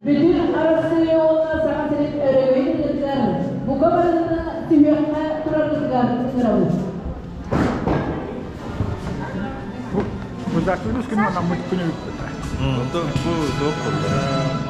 Бүтүн Арассыыйа уонна Саха сирин өрөгөйүн ыытыгар бука барытын түһүөххэ тураргытыгар ыҥырабыт. Бу закрылась күнү анаммыт күнү бүппүтэ. Онтон бу туох буолла?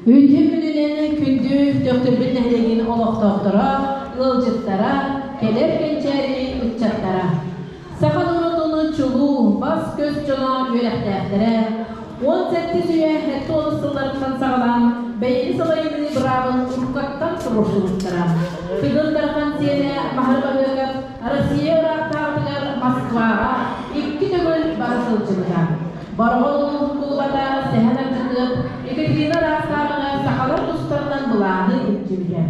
Үтүө күнүнэн күндү Төхтүрбүт нэһилиэгин олохтоохторо, ыалдьыттара, кэлэр кэнчээри ыччаттара. Саха норуотун чулуу, бас-көс дьоно үөрэхтээхтэрэ, 17 үйэ 70 сылларыттан саҕалаан бэйэни салайыныы быраабын уруккаттан туруорсубуттара. Тыгын Дархан сиэнэ Маһары Баһыакап Россия ыраахтааҕытыгар Москваҕа икки төгүл бара сылдьыбыта. Бороҕон улууһун кулубата Сэһэн Ардьытыап Екатерина Ыраахтааҕыга сахалар тустарынан былааны илдьибитэ.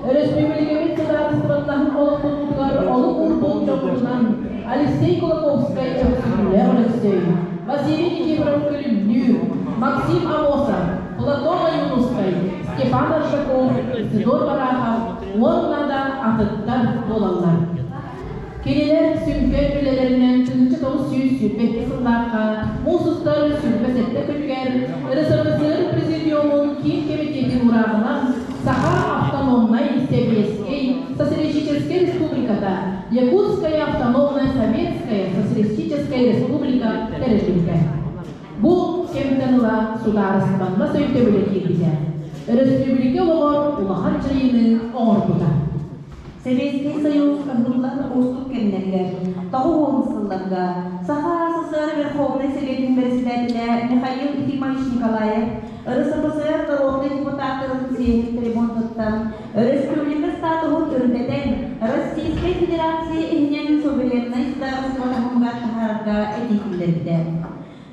Өрөспүүбүлүкэбит судаарыстыбаннаһын олохтонуутугар олук уурбут дьоммутунан Алексей Кулаковскай Өксөкүлээх Өлөксөй, Василий Никифоров-Күлүмнүүр, Максим Амосов, Платон Ойуунускай, Степан Аржаков, Исидор Барахов уонна да атыттар буолаллар. Кинилэр сүҥкэн үлэлэринэн 1922 сыллаахха муус устар 27 күнүгэр РСФСР Президиумун Киин кэмитиэтин уурааҕынан Саха автономнай Сэбиэскэй Социалистическай Республиката Якутская автономная Советская Социалистическая Республика тэриллибитэ. Бу кэмтэн ыла судаарыстыбаннас өйдөбүлэ киирбитэ. Өрөспүүбүлүкэ олоҕор улахан дьайыыны оҥорбута. Сэбиэскэй Союз ыһыллар уустук кэмнэригэр 90 сылларга Саха СССР Верховнай Сэбиэтин бэрэссэдээтэлэ Михаил Ефимович Николаев РСФСР народнай депутаттарын съеһин трибунатыттан өрөспүүбүлүкэ статуһун үрдэтэн Российскай Федерация иһинэн сувереннай судаарыстыба таһымыгар таһаарарга этии киллэрбитэ.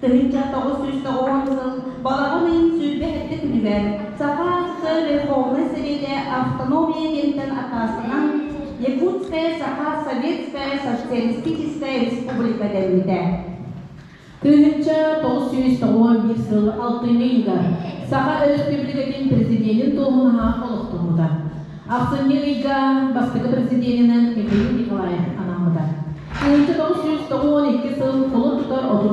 1990 сыл балаҕан ыйын 27 күнүгэр Саха СССР Верховнай Сэбиэтэ автономия диэнтэн аккаастанан Якутская Саха Советская Социалистическая Республика дэммитэ. 1991 сыл алтынньы ыйыгар Саха Өрөспүүбүлүкэтин Президенин дуоһунаһа олохтоммута. Ахсынньы ыйга бастакы президенинэн Михаил Николаев анаммыта. 1992 сыл кулун тутар 30.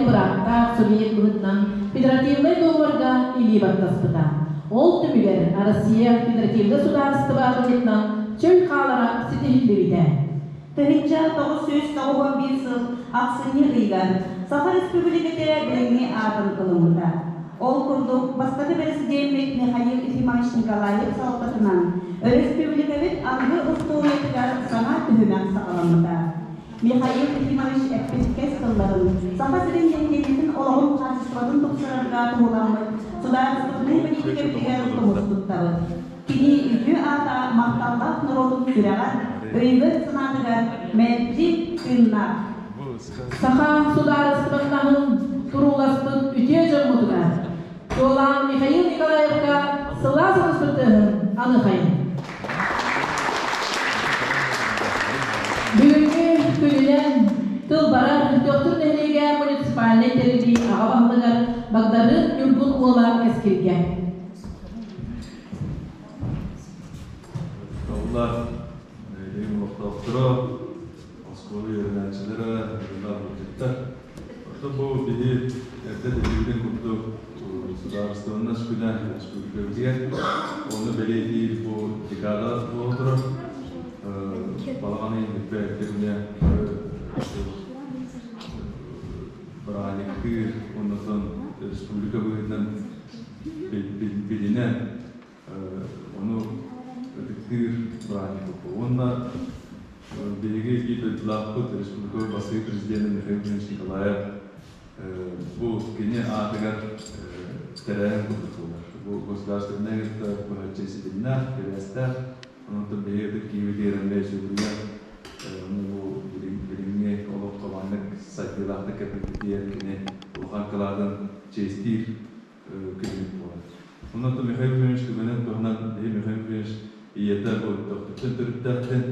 тэҥ бырааптаах субъект быһыытынан федеративнай дуогабарга илии баттаспыта. Ол түмүгэр Россия федеративнай судаарыстыба быһыытынан чөл хаалара ситиһиллибитэ. 1991 сыл ахсынньы ыйыгар Саха Республиката билиҥҥи аатын ылыммыта. Ол курдук, бастакы бэрэсидьиэммит Михаил Ефимович Николаев салалтатынан өрөспүүбүлүкэбит аныгы устуоруйатыгар саҥа түһүмэх саҕаламмыта. Михаил Ефимович эппит кэс тылларын Саха сирин нэһилиэнньэтин олоҕун хаачыстыбатын тупсарарга туһуламмыт судаарыстыбаннай бэлиитикэбитигэр тумус туттабыт. Кини үтүө аата махталлаах норуотун сүрэҕэр, өйүгэр-санаатыгар мэлдьи тыыннаах. Саха судаарыстыбаннаһын турууласпыт үтүө дьоммутугар, чуолаан Михаил Николаевка сылаас ылыспытыһын аныхайын. Бүгүҥҥү күнүнэн тыл барар Төхтүр нэһилиэгэ муниципальнай тэриллии аҕа баһылыгар Багдарыын Ньургун уола Кэскилгэ. Даллар, нэһилиэгин олохтоохторо, оскуола үөрэнээччилэрэ, ыаллар ыалдьыттар. Орто бу биһи эрдэ этиллибитин курдук судаарыстыбаннас күнэ республикабытыгар ону бэлиэтиир бу декада буола турар. Балаҕан ыйын бүппэ күнэ бырааһынньыктыыр оннотон республика быһыытынан билинэн ону ытыктыыр бырааһынньык уонна биһиги биир дойдулаахпыт республика бастакы президенэ Михаил Ильич Николаев бу кини аатыгар тэрээһин курдук буолар. Бу государственнай кытта быһаччы ситимнээх, сибээстээх. Онон биһиги ытык киһибитигэр эмиэ сүгүрүйэн ону бу билиҥҥи олоххо маннык сайдыылаахтык кэлбиппитигэр кини улахан кылаатын чиэстиир күнүбүт буолар. Онон Михаил Ефимович түгэнин туһунан биһи Михаил Ефимович ийэтэ бу Төхтүртэн төрүттээхтэн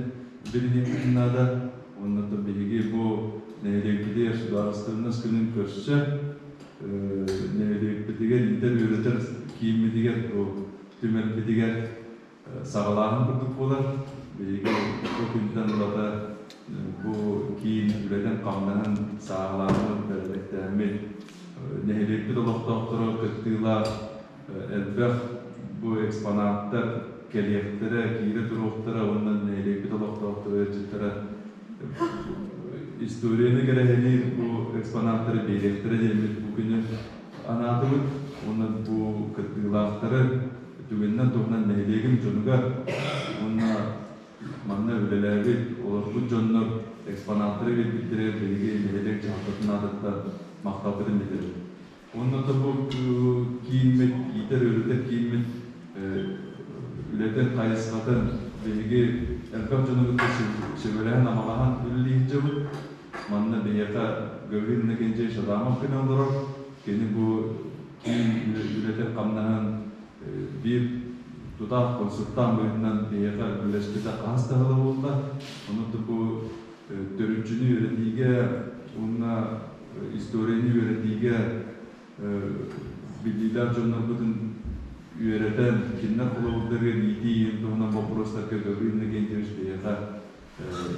билиниэхпитин наада. Уонна биһиги бу нэһилиэкпитигэр судаарыстыбаннас күнүн көрсө нэһилиэкпитигэр иитэр-үөрэтэр кииммитигэр бу түмэлбитигэр саҕалааһын курдук буолар. Биһиги бу күнтэн ылата бу киин үлэтин-хамнаһын сааһылааммыт, бэрээдэктээммит, нэһилиэкпит олохтоохторо кыттыылаах элбэх бу экспонаттар кэлиэхтэрэ, киирэ туруохтара уонна нэһилиэкпит олохтоохторо ыалдьыттара историяны кэрэһэлиир бу экспонаттары биэриэхтэрэ диэммит бу күнү анаатыбыт уонна бу кыттыылаахтары Түгэнинэн туһунан нэһилиэгим дьонугар уонна манна үлэлээбит, олорбут дьоннор экспонаттары биэрбиттэригэр биһиги нэһилиэк дьаһалтатын аатыттан махталбытын билэбит. Уонна да бу кииммит, иитэр-үөрэтэр кииммит үлэтин хайысхатын биһиги элбэх дьону кытта сүбэлэһэн-амалаһан үлэлии сылдьабыт. Манна биһиэхэ Гаврил Иннокентьевич Адамов кэлэн олорор. Кини бу киин үлэтин-хамнаһын биир тутаах консультант быһыытынан биһиэхэ үлэлэспитэ хаһыс да сыла буолла. Ону бу төрүччүнү үөрэтиигэ уонна историяны үөрэтиигэ биллиилээх дьоннорбутун үөрэтэн, кинилэр холобурдарыгар иитии иһин туһунан боппуруостарга Гаврил Иннокентьевич биһиэхэ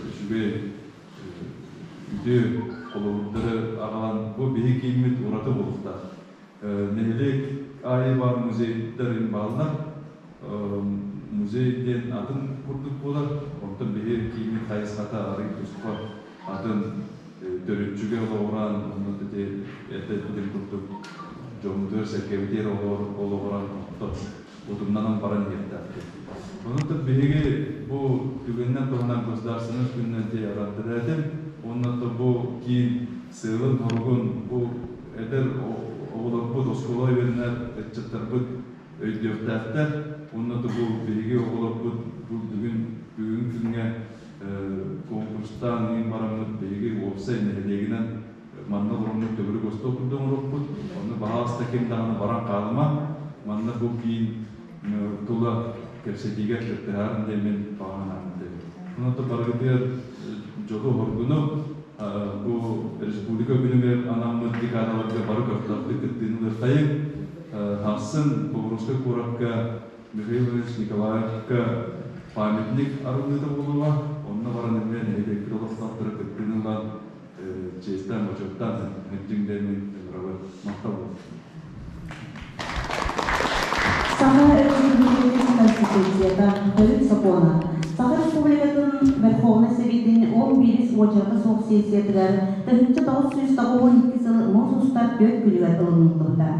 үчүгэй үтүө холобурдары аҕалан бу биһи кииммит ураты буолуохтаах. Нэһилиэк аайы баар музейдар бааллар. Музей диэн атын курдук буолар. Онтон биһи кииммит хайысхата арый туспа атын төрүччүгэ олоҕуран, онно ити эрдэ эппитим курдук дьоммутугар-сэргэбитигэр олоҕуран оттон утумнанан баран иһиэхтээхпит. Онон биһиги бу түгэнинэн туһанан государственнай күнүнэн эҕэрдэлээтим уонна бу киин сыалын-соругун бу эдэр оҕолорбут, оскуола үөрэнэр ыччаттарбыт өйдүөхтээхтэр уонна бу биһиги оҕолорбут бу бүгүн бүгүҥҥү күҥҥэ конкурстаан иһин бараммыт биһиги уопсай нэһилиэгинэн манна олороммут төгүрүк остуол курдук оҥоруохпут. Онно баһаалыста ким даҕаны баран хаалыма. Манна бу киин тула кэпсэтиигэ кыттыһарын диэммин баҕа санаабын этэбин. Онон барыгытыгар дьолу-соргуну бу республика күнүгэр анаммыт декадаларга бары көхтөөхтүк кыттыыны ылыахтайыҥ. Сарсын Покровскай куоракка Михаил Иванович Николаевка памятник арыллыыта буолуоҕа. Онно баран эмиэ нэһилиэкпит олохтоохторо кыттыыны ылан. Чиэстээн, бочуоттаан сылдьыҥ диэммин ыҥырабын. Махтал буоллун. Саха Өрөспүүбүлүкэтин Конституцията, Төрүт Сокуона Саха Республикатын Верховнай Сэбиэтин 11 уочарата суох сессиятыгар 1992 сыл муус устар түөрт күнүгэр ылыныллыбыта.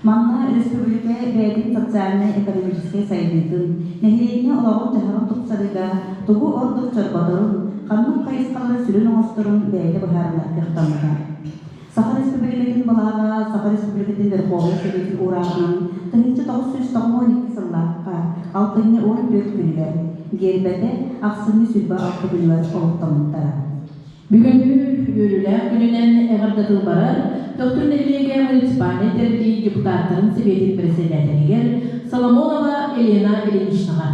Манна өрөспүүбүлүкэ бэйэтин социальнай-экономическай сайдыытын, нэһилиэнньэ олоҕун-дьаһаҕын тупсарыыга тугу ордук чорботорун, ханнык хайысхалары сүрүн оҥосторун бэйэтэ быһаарынар кыахтаммыта. Саха Республикатын былааҕа Саха Республикатын Верховнай Сэбиэтин уурааҕынан 1992 сыллаахха алтынньы 14 күнүгэр, гиэрбэтэ ахсынньы 26 күнүгэр олохтоммуттара. Бүгүҥҥү үөрүүлээх күнүнэн эҕэрдэ тыл барар Төхтүр нэһилиэгэ муниципальнай тэриллии депутаттарын сэбиэтин бэрэссэдээтэлигэр Соломонова Елена Ильиничнаҕа.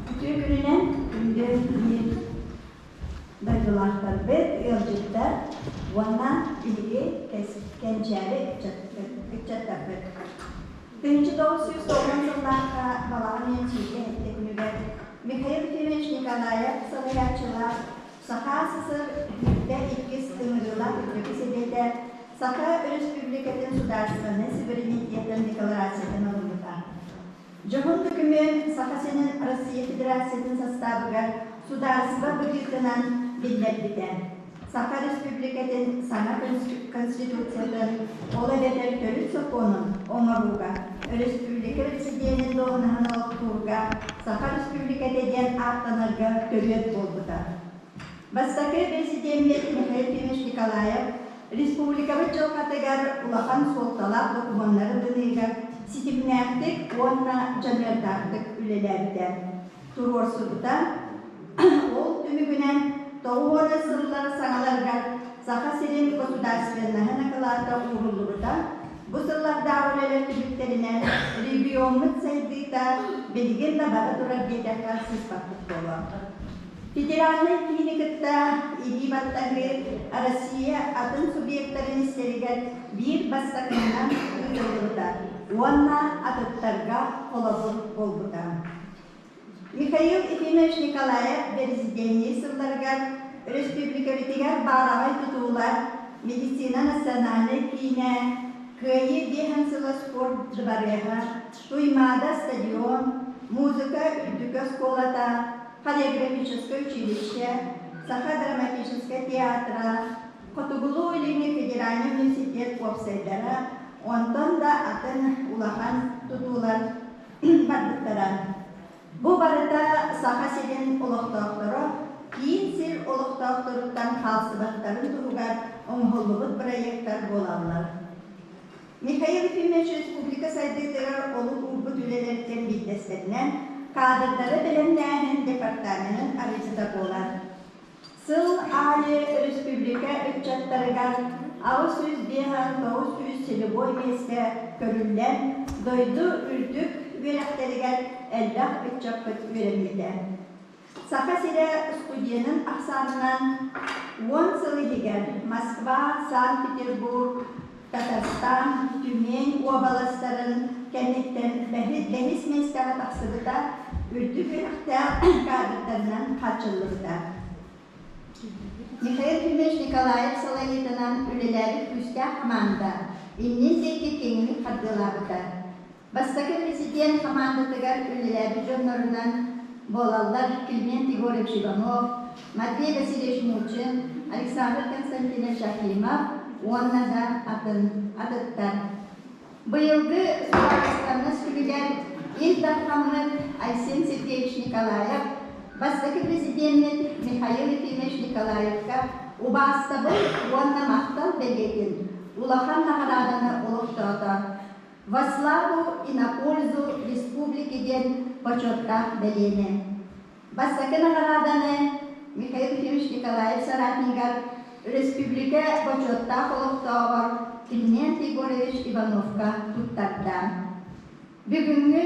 Үтүө күнүнэн күндү биир дойдулаахтарбыт, ыалдьыттар уонна биһиги кэнчээри ыччаттарбыт. 1990 сыллаахха балаҕан ыйын сүүрбэ сэттэ күнүгэр Михаил Ефимович Николаев салайааччылаах Саха СССР биирдэ иккис ыҥырыылаах үрдүкү сэбиэтэ Саха Өрөспүүбүлүкэтин судаарыстыбаннай суверенитетын декларациятын ылыммыта. Дьоһун документ Саха сирин Россия Федерациятын састаабыгар судаарыстыба быһыытынан биллэрбитэ. Саха Республикатын саҥа Конституциятын, ол эбэтэр Төрүт сокуонун оҥорууга, өрөспүүбүлүкэ Президенин дуоһунаһын олохтуурга Саха Республиката диэн ааттанарга төрүөт буолбута. Бастакы Президеммит Михаил Ефимович Николаев республикабыт дьылҕатыгар улахан суолталаах докумуоннары ылыныыга ситимнээхтик уонна дьаныардаахтык үлэлээбитэ. Туруорсубута. Ол түмүгүнэн 90 сыллар саҥаларыгар Саха сирин государственноһын акылаата ууруллубута. Бу сыллардааҕы үлэлэр түмүктэринэн региоммут сайдыыта билигин да бара турар диэтэххэ сыыспаппыт буолуо. Федеральнай киини кытта илии баттаһыы Россия атын субъектарын истэригэр биир бастакынан ыытыллыбыта уонна атыттарга холобур буолбута. Михаил Ефимович Николаев бэрисидьиэннии сылларыгар өрөспүүбүлүкэбитигэр баараҕай тутуулар, медицина национальнай киинэ, Кыайыы биэһэн сыла спорт дыбарыаһа, Туймаада стадион, музыка үрдүкү оскуолата, хореографическай училище, Саха драматическай театра, Хотугулуу-Илиҥҥи федеральнай университет уопсайдара, онтон да атын улахан тутуулар барбыттара. Бу барыта Саха сирин олохтоохторо киин сир олохтоохторуттан хаалсыбаттарын туһугар оҥоһуллубут бырайыактар буолаллар. Михаил Ефимович республика сайдыытыгар олук уурбут үлэлэриттэн биирдэстэринэн кадрдары бэлэмнээһин департаменын арыйбыта буолар. Сыл аайы өрөспүүбүлүкэ ыччаттарыгар 805 900 целевой миэстэ көрүллэн, дойду үрдүк үөрэхтэригэр элбэх ыччаппыт үөрэммитэ. Саха сирэ студенын ахсаанынан 10 сыл иһигэр Москва, Санкт-Петербург, Татарстан, Тюмень уобаластарын кэнниттэн бэһис миэстэҕэ тахсыбыта, үрдүк үөрэхтээх кадрдарынан хааччыллыбыта. Михаил Ефимович Николаев салайыытынан үлэлээбит күүстээх хамаанда иннин диэки киэҥник хардыылаабыта. Бастакы президент хамаандатыгар үлэлээбит дьоннорунан буолаллар Климент Егорович Иванов, Матвей Васильевич Мучин, Александр Константинович Акимов уонна да атын атыттар. Быйылгы судаарыстыбаннас күнүгэр Ил Дархаммыт Айсен Сергеевич Николаев бастакы президеммит Михаил Ефимович Николаевка убаастабыл уонна махтал бэлиэтин улахан наҕарааданы олохтоото. Во славу и на пользу республики диэн бочуоттаах бэлиэни. Бастакы наҕарааданы Михаил Ефимович Николаев соратнигар өрөспүүбүлүкэ бочуоттаах олохтооҕор Климент Егорович Ивановка туттарда. Бүгүҥҥү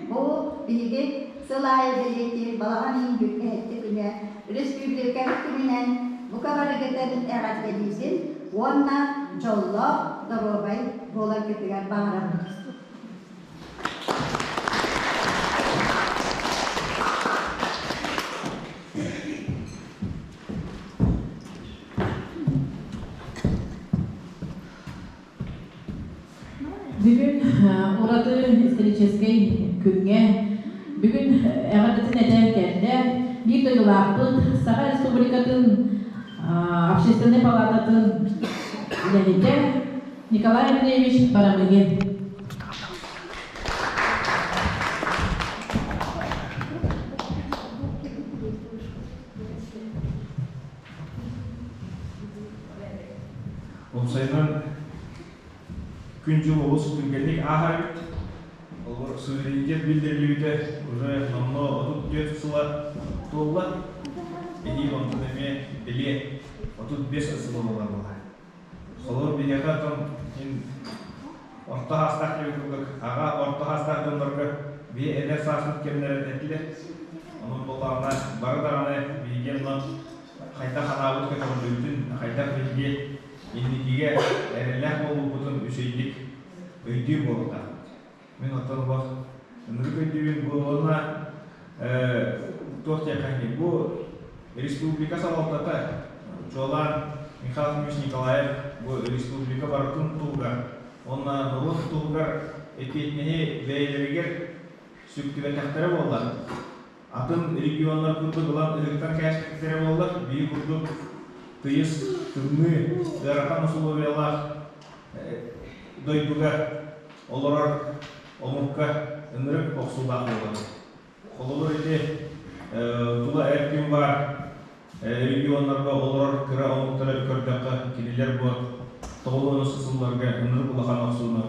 бу биһиги сыл аайы бэлиэтиир балаҕан ыйын бүтэһикти күнэ республикабыт күнүнэн бука барыгытын эҕэрдэлиибин уонна дьоллоох, доруобай буоларгытыгар баҕарабын. Бүгүн ураты историческай күҥҥэ бүгүн эҕэрдэтин этэ кэллэ биир дойдулаахпыт Саха Республикатын Общественнай палататын үлэһитэ Николай Андреевич Барамыгин. Уопсайынан күн-дьыл олус түргэнник ааһар эбит. Олор суверенитет биллэриллибитэ уже номнуо 34 сыла туолла. Эһиил онтон эмиэ билиэ 35 сыла буолар буолар. Холобур биһиэхэ оттон орто саастаах диэбит курдук аҕа орто саастаах дьоннорго биһи эдэр сааспыт кэмнэрин этилэр. Онон буоллаҕына бары даҕаны биһиги онно хайдах анаабыт көтөҕүллүбүтүн, хайдах биһиги инникигэ эрэллээх буолбуппутун үчүгэйдик өйдүүр буолуохтаахпыт. Мин оттон олох ынырык өйдүүбүн бу уонна туох диэххэ бу республика салалтата чуолаан Михаил Ефимович Николаев бу республика барытын туһугар уонна норуот туһугар эппиэтинэһи бэйэлэригэр сүктүбэтэхтэрэ буоллар атын регионнар курдук ылан ыһыктан кээспиттэрэ буоллар биир курдук тыйыс тымныы ыарахан усулуобуйалаах дойдуга олорор омукка ынырык охсуулаах буолар. Холобур ити тула эркин баар регионнарга олорор кыра омуктары көрдөххө, кинилэр бу тоҕус сылларга ынырык улахан охсууну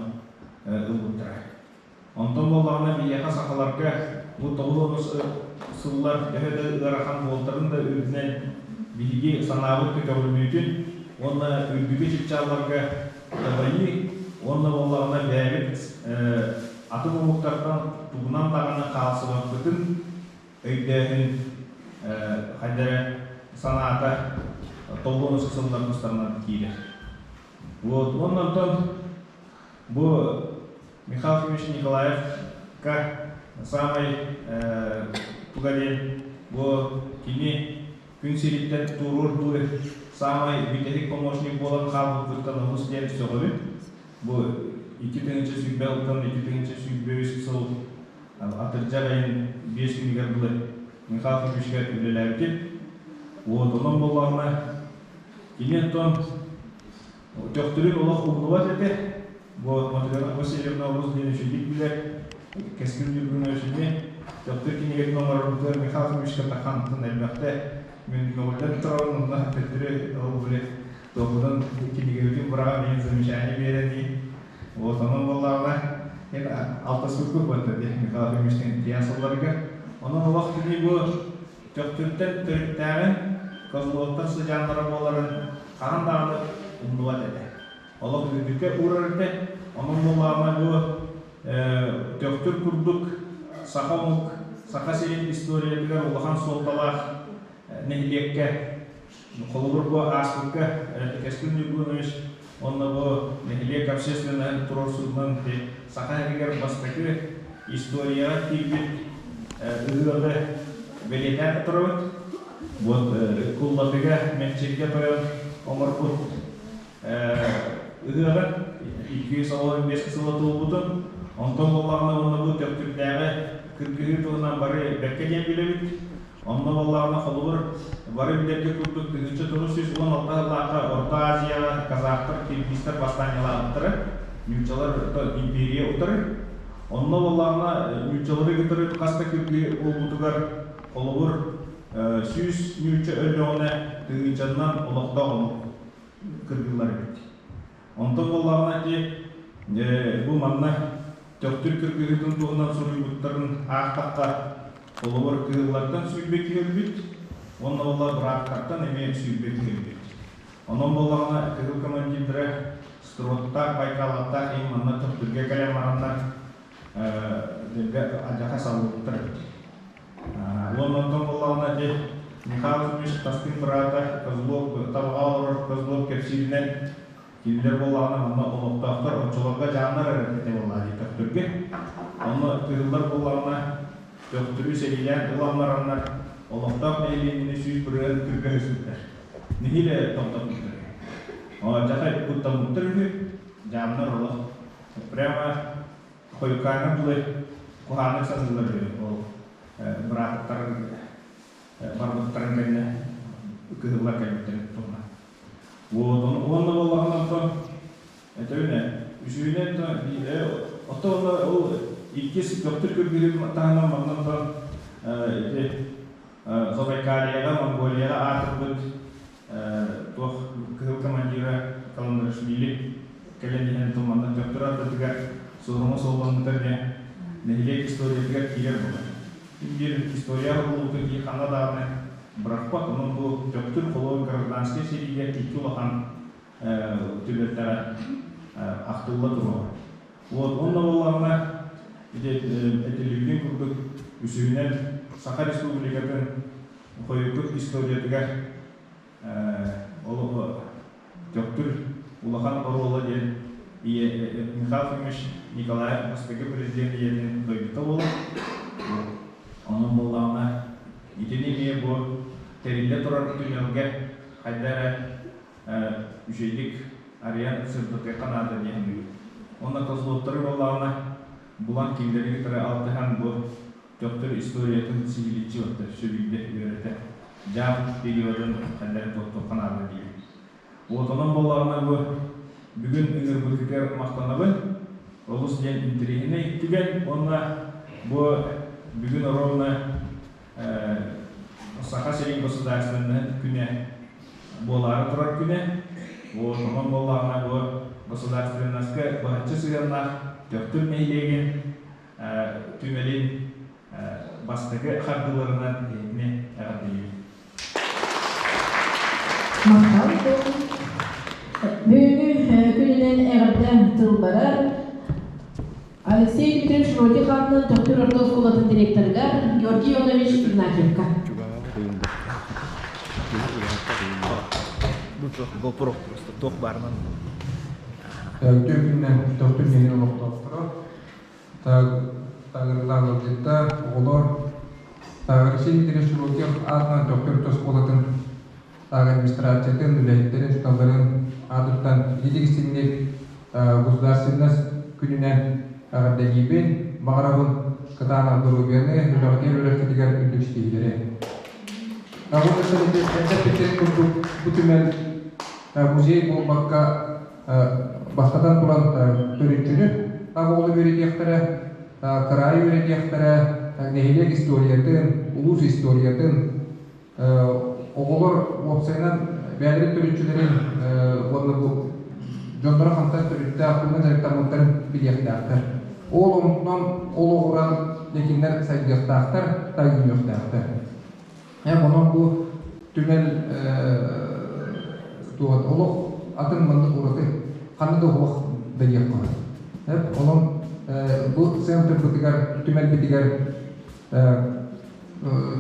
ылбыттара. Онтон буоллаҕына биһиэхэ сахаларга бу 90 сыллар төһө да ыарахан буолтарын да үрдүнэн биһиги санаабыт көтөҕүллүүтүн уонна үрдүкү чыпчаалларга дабайыы уонна буоллаҕына бэйэбит атын омуктартан тугунан даҕаны хаалсыбаппытын өйдөөһүн хайда эрэ санаата 90 сыллар тустарынан киирэр. Вот уонна онтон бу Михаил Ефимович Николаевка саамай туга диэн бу кини күн сириттэн туоруур дуу саамай бүтэһик помощник буолан хаалбыппыттан олус диэн сөҕөбүн. Бу 2020 ылтан 2023 сыл атырдьах ыйын 5 күнүгэр дылы Михаил Ефимовичка үлэлээбитим. Вот онон буоллаҕына кини оттон Төхтүрүн олох умнубат этэ. Бу Матрена Васильевна олус диэн үчүгэй билэр. Кэскил Ньургунович эмиэ Төхтүр кинигэтин оҥорорбутугар Михаил Фомичка тахантын элбэхтэ мин көҕүллэн турабын онно төттөрү ол били туохпутун кинигэбитин быраҕан иһин замечание биэрэн иһин вот онон буоллаҕына эн алтаспыккыт буолта дии Михаил Фомичтан тиийэн сылларыгар онон олох кини бу Төхтүртэн төрүттээҕин, Козловтар сыдьааннара буоларын хаһан даҕаны умнубат этэ. Олох үрдүккэ уурар этэ. Онон буоллаҕына бу Төхтүр курдук саха омук Саха сирин историятыгар улахан суолталаах нэһилиэккэ холобур бу ааспыкка Кэскил Ньургунович уонна бу нэһилиэк общественноһын туруорсуутунан Саха сиригэр бастакы историяҕа киирбит ыһыаҕы бэлиэтээн турабыт. Вот Куллатыга Мэкчиргэ тойон оҥорбут ыһыаҕын 215 сыла туолбутун, онтон буоллаҕына уонна бу Төхтүрдээҕи кыргыһыы туһунан бары бэркэ диэн билэбит. Онно буоллаҕына холобур бары билэргэ курдук 1916 сыллаахха Орто Азияҕа казахтар, киргизтэр бастаанньалаабыттара, нууччалар империя утары. Онно буоллаҕына нууччалары кытары хас да кыргыы буолбутугар холобур 100 нуучча өллөҕүнэ тыһыынчаннан олохтоох омук кыргыллар эбит. Онтон буоллаҕына ити бу манна Төхтүр кыргыһыытын туһунан суруйбуттарын аахтахха, холобур, кыһыллартан 22 киһи өлбүт уонна буолла бырааттартан эмиэ 22 киһи өлбүт. Онон буоллаҕына кыһыл командирдара Строттаах, Байкалаттаах иһин манна Төхтүргэ кэлэн бараннар дэлби адьаха саллыбыттар эбит. Уонна онтон буоллаҕына ити Михаил Ефимович тастыҥ быраата Козлов табаҕа олорор Козлов кэпсииринэн кинилэр буоллаҕына манна олохтоохтор оччолорго дьаамнар эрэ этэ буоллаҕа дии Төхтүргэ. Онно кыһыллар буоллаҕына Төхтүрү сэриилээн ылан бараннар олохтоох нэһилиэнньэни 100% кыргыһыспыттар. Нэһиилэ тохтоппуттар. Дьахай куттаммыттар үһү, дьаамнар олох прямо хойукааҥҥа дылы куһаҕаннык саныыллар үһү ол бырааттарын барбыттарын кэннэ кыһыллар кэлбиттэрин туһунан. Вот, уонна буоллаҕына онтон этэбин ээ, үсүһүнэн оттон онно ол иккис Төхтүр кыргыһын таһынан манна онтон ити Забайкальеҕа, Монголияҕа аатырбыт туох кыһыл командира Каландарашвили кэлэн иһэн манна Төхтүр аттатыгар суорума суолламмыта эмиэ нэһилиэк историятыгар киирэр буолар. Ким биир историяҕа булбута киһи ханна даҕаны бырахпат, онон бу Төхтүр холуон гражданскай сэриигэ икки улахан түбэлтэҕэ ахтылла туруоҕа. Вот, онно буоллаҕына, ити этиллибитин курдук, үсүһүнэн Саха Республикатын хойукку историятыгар ол Төхтүр улахан оруола диэн Михаил Фомич Николаев бастакы президент ийэтин дойдута буолар. Онон буоллаҕына, итини эмиэ бу тэриллэ турар түмэлгэ хайда эрэ үчүгэйдик арыйан сырдатыахха наада диэн саныыбын. Уонна Козловтары буоллаҕына булан кинилэри кытары алтыһан бу Төхтүр историятын сиһиличчи отто сүбүйдэ үөрэтэ дьаам периодын хайдах туохтуохха наада диир. Вот онон буоллаҕына бу бүгүн ыҥырбыккытыгар махтанабын. Олус диэн интэриэһинэй түгэн уонна бу бүгүн ровно Саха сирин государственнай күнэ буолаары турар күнэ. Вот онон буоллаҕына бу государственноска быһаччы сыһыаннаах Төхтүр нэһилиэгин түмэлин бастакы хардыыларынан эһигини эҕэрдэлиибин. Махтал. Бүгүҥҥү күнүнэн эҕэрдэ тыл барар. Алексей Дмитриевич Широких аатынан Төхтүр орто оскуолатын директорыгар Георгий Ионович Игнатьевка. GoPro просто туох баарынан. Үтүө күнүнэн Төхтүр нэһилиэгин олохтоохторо, Тагырлаах ыалдьыттар, оҕолор, Алексей Дмитриевич Широких аатынан Төхтүр орто оскуолатын администрациятын, үлэһиттэрин, учууталларын аатыттан ититик истиҥник государственность күнүнэн эҕэрдэлиибин, баҕарабын кытаанах доруобуйаны, үлэҕитигэр үөрэххитигэр үрдүк ситиһиилэри. Бу эппиттэрин курдук бу түмэл музей буолбакка бастатан туран төрүччүнү оҕолу үөрэтиэхтэрэ, кыраайы үөрэтиэхтэрэ, нэһилиэк историятын, улуус историятын, оҕолор уопсайынан бэйэлэрин төрүччүлэрин уонна бу дьонноро хантан төрүттээх, тугунан дьарыктаммыттарын билиэхтээхтэр. Ол онтон олоҕуран дьэкиннэр сайдыахтаахтар, тайгыныахтаахтар. Онон бу түмэл туох олох атын маннык ураты ханна да уһуох да диэххэ сөп. Онон бу центрбытыгар, түмэлбитигэр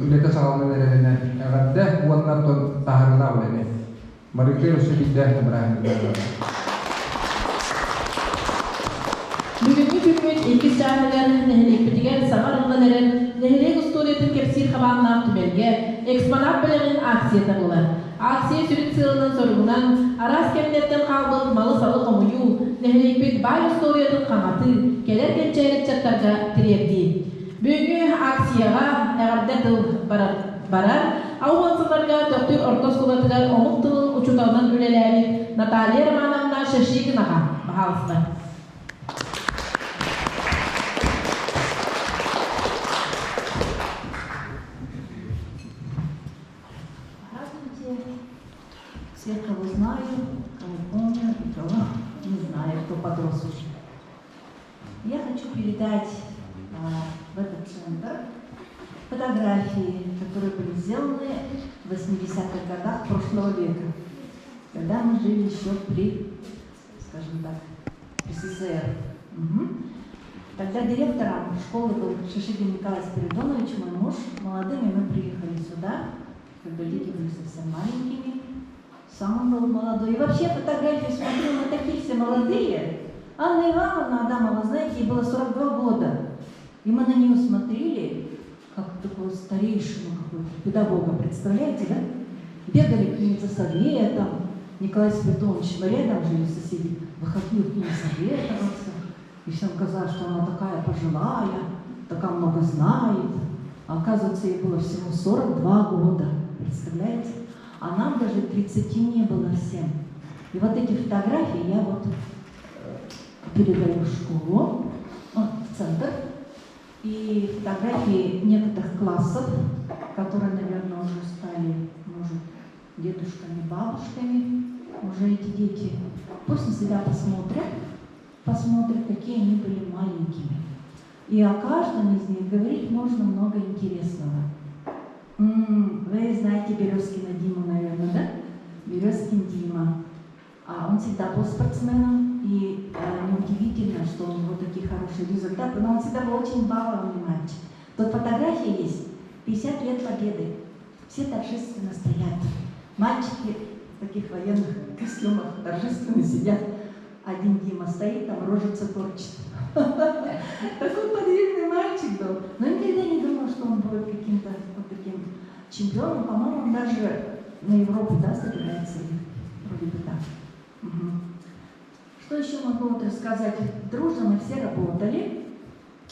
үлэтэ саҕаланан эрэринэн эҕэрдэ уонна оттон таһаарыылаах үлэни. Барыгытыгар өссө биирдэ бырааһынньыктаах Бүгүҥҥү күммүт иккис чааһыгар нэһилиэкпитигэр саҥа арыллан эрэр нэһилиэк устуоруйатын кэпсиир хабааннаах түмэлгэ экспонат бэлэҕин акцията буолар. Акция сүрүн сыалынан-соругунан араас кэмнэртэн хаалбыт малы-салы хомуйуу, нэһилиэкпит баай устуоруйатын хаҥатыы, кэлэр кэнчээри ыччаттарга тириэрдии. Бүгүҥҥү акцияҕа эҕэрдэ тыл барар. Барар, Ауған сылларга Төхтүр орто оскуолатыгар омук тылын учууталынан үлэлээбит Наталья Романовна Шашигинаҕа баһаалыста. Здравствуйте. Всех, кого знаю, кого помню и кого не знаю, кто подрос уже. Я хочу передать в этот центр фотографии, которые были сделаны в 80-х годах прошлого века, когда мы жили еще при, скажем так, СССР. Угу. Тогда директором школы был Шишигин Николай Спиридонович, мой муж. Молодыми мы приехали сюда, когда дети были совсем маленькими. Сам он был молодой. И вообще фотографии смотрю, мы такие все молодые. Анна Ивановна Адамова, знаете, ей было 42 года. И мы на нее смотрели, как такого старейшину какого-то, педагога, представляете, да? Бегали к ней за советом. Николай Спиридонович, мы рядом жили соседи, выходил к ней советоваться. И всем казалось, что она такая пожилая, такая много знает. А оказывается, ей было всего 42 года, представляете? А нам даже 30 не было всем. И вот эти фотографии я вот передаю в школу, в центр. И фотографии некоторых классов, которые, наверное, уже стали, может, дедушками, бабушками, уже эти дети. Пусть на себя посмотрят, посмотрят, какие они были маленькими. И о каждом из них говорить можно много интересного. Вы знаете Березкина Диму, наверное, да? Березкин Дима. А он всегда был спортсменом, и неудивительно, что у него такие хорошие результаты, но он всегда был очень балованный мальчик. Тут фотография есть, 50 лет победы. Все торжественно стоят. Мальчики в таких военных костюмах торжественно сидят. Один Дима стоит, там рожица корчит. Такой подвижный мальчик был. Но никогда не думал, что он будет каким-то вот таким чемпионом. По-моему, он даже на Европу, да, собирается. Вроде бы так. Угу. Что еще могу вот рассказать? Дружно мы все работали,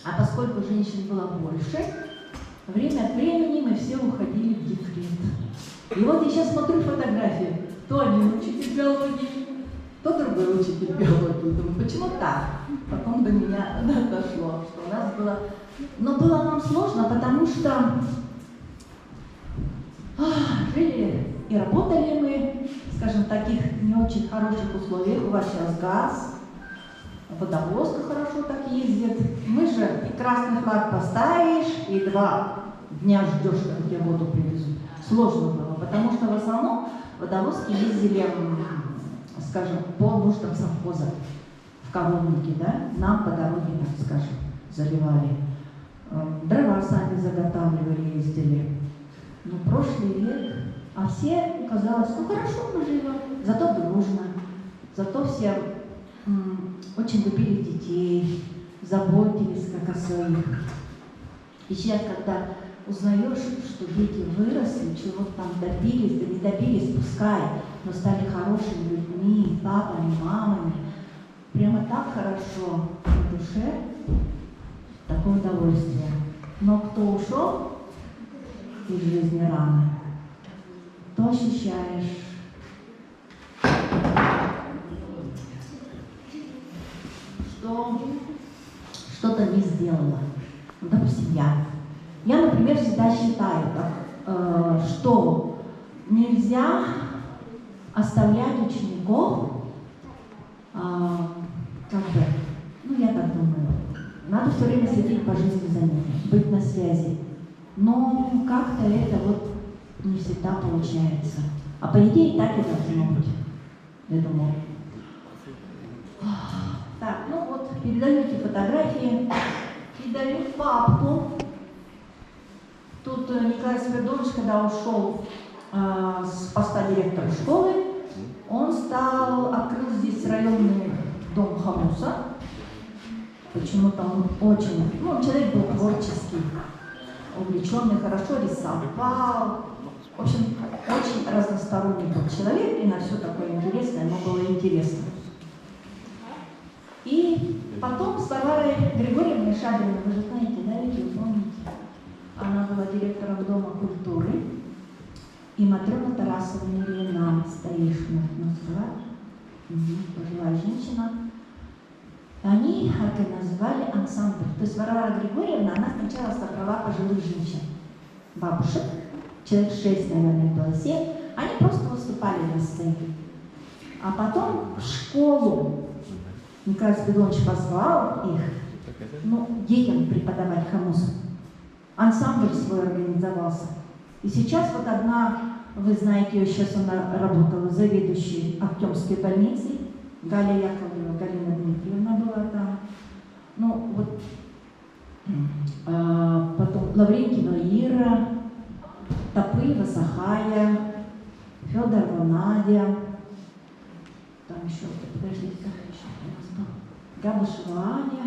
а поскольку женщин было больше, время от времени мы все уходили в декрет. И вот я сейчас смотрю фотографии. То один учитель биологии, то другой учитель биологии. Думаю, почему так? Потом до меня дошло, что у нас было... Но было нам сложно, потому что жили и работали мы, скажем, в таких не очень хороших условиях. У вас сейчас газ, водовозка хорошо так ездит. Мы же и красный флаг поставишь, и 2 дня ждешь, когда тебе воду привезут. Сложно было, потому что в основном водовозки ездили, скажем, по нуждам совхоза в коровнике, да, нам по дороге, так скажем, заливали. Дрова сами заготавливали, ездили. Но прошлый век, а все, казалось, ну хорошо мы живем, зато дружно, зато все очень любили детей, заботились как о своих. И сейчас, когда узнаешь, что дети выросли, чего-то там добились, да не добились, пускай, но стали хорошими людьми, папами, мамами, прямо так хорошо на душе, такое удовольствие. Но кто ушел из жизни рано, то ощущаешь, что что-то не сделала. Ну, допустим, я. Я, например, всегда считаю, так, что нельзя оставлять учеников, как бы, ну, я так думаю, надо все время следить по жизни за ними, быть на связи. Но как-то это вот не всегда получается. А по идее так и должно быть, я думаю. Так, ну вот, передаю эти фотографии, передаю папку. Тут Николай Спиридонович, когда ушел с поста директора школы, он стал, открыл здесь районный дом Хамуса. Почему-то он очень, ну, человек был творческий, увлеченный, хорошо рисовал. В общем, очень разносторонний был человек, и на все такое интересное ему было интересно. И потом с Варварой Григорьевной Шабриной, вы же знаете, да, ведь вы помните, она была директором Дома культуры, и Матрена Тарасовна Ильина, старейшина у нас была, пожилая женщина. Они организовали ансамбль. То есть Варвара Григорьевна, она сначала собрала пожилых женщин, бабушек, человек 6, наверное, было 7. Они просто выступали на сцене. А потом в школу Николай Спиридонович позвал их, ну, детям преподавать хомус. Ансамбль свой организовался. И сейчас вот одна, вы знаете ее, сейчас она работала заведующей Артемской больницей, Галя Яковлева, Галина Дмитриевна была там. Ну, вот Лаврентьева Ира, Тапыева Сахая, Федорова Надя, там еще, подождите, как еще у нас был? Габышева Аня.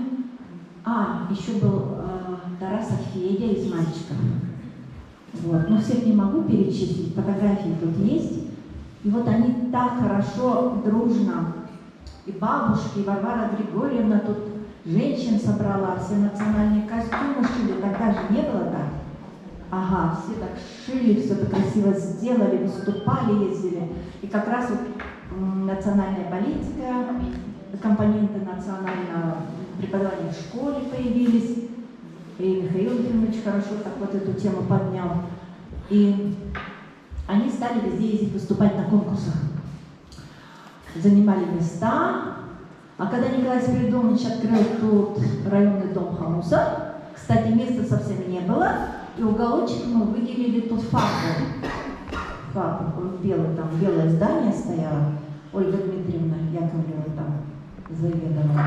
А, еще был Тарасов Федя из мальчиков. Вот. Но всех не могу перечислить, фотографии тут есть. И вот они так хорошо, дружно, и бабушки, и Варвара Григорьевна тут женщин собрала, все национальные костюмы шили, тогда же не было так. Ага, все так шили, все так красиво сделали, выступали, ездили. И как раз вот национальная политика, компоненты национального преподавания в школе появились. И Михаил Ефимович хорошо так вот эту тему поднял. И они стали везде ездить выступать на конкурсах. Занимали места. А когда Николай Спиридонович открыл тут районный дом Хамуса, кстати, места совсем не было, и уголочек мы выделили тут фабрику. Фабрику, белый, там белое здание стояло. Ольга Дмитриевна Яковлева там заведовала.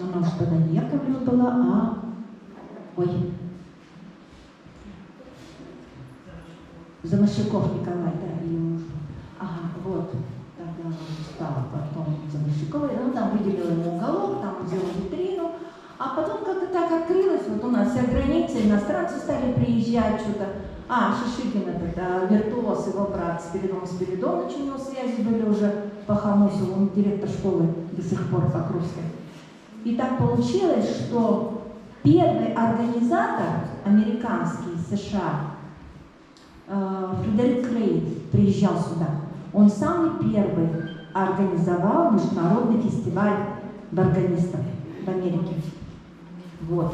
Она уж тогда не Яковлева была, а... Ой. Замощаков Николай, да, ее муж. Ага, вот. Тогда она стала потом Замощаковой. Ну, там выделила ему уголок, там сделала витрину. А потом как-то так открылось, вот у нас вся граница, иностранцы стали приезжать, что-то. А, Шишигин этот, виртуоз, его брат Спиридон Спиридоныч, у него связи были уже по Хамусу, он директор школы до сих пор Покровской. И так получилось, что первый организатор американский США, Фредерик Рей, приезжал сюда. Он самый первый организовал международный фестиваль органистов в Америке. Вот.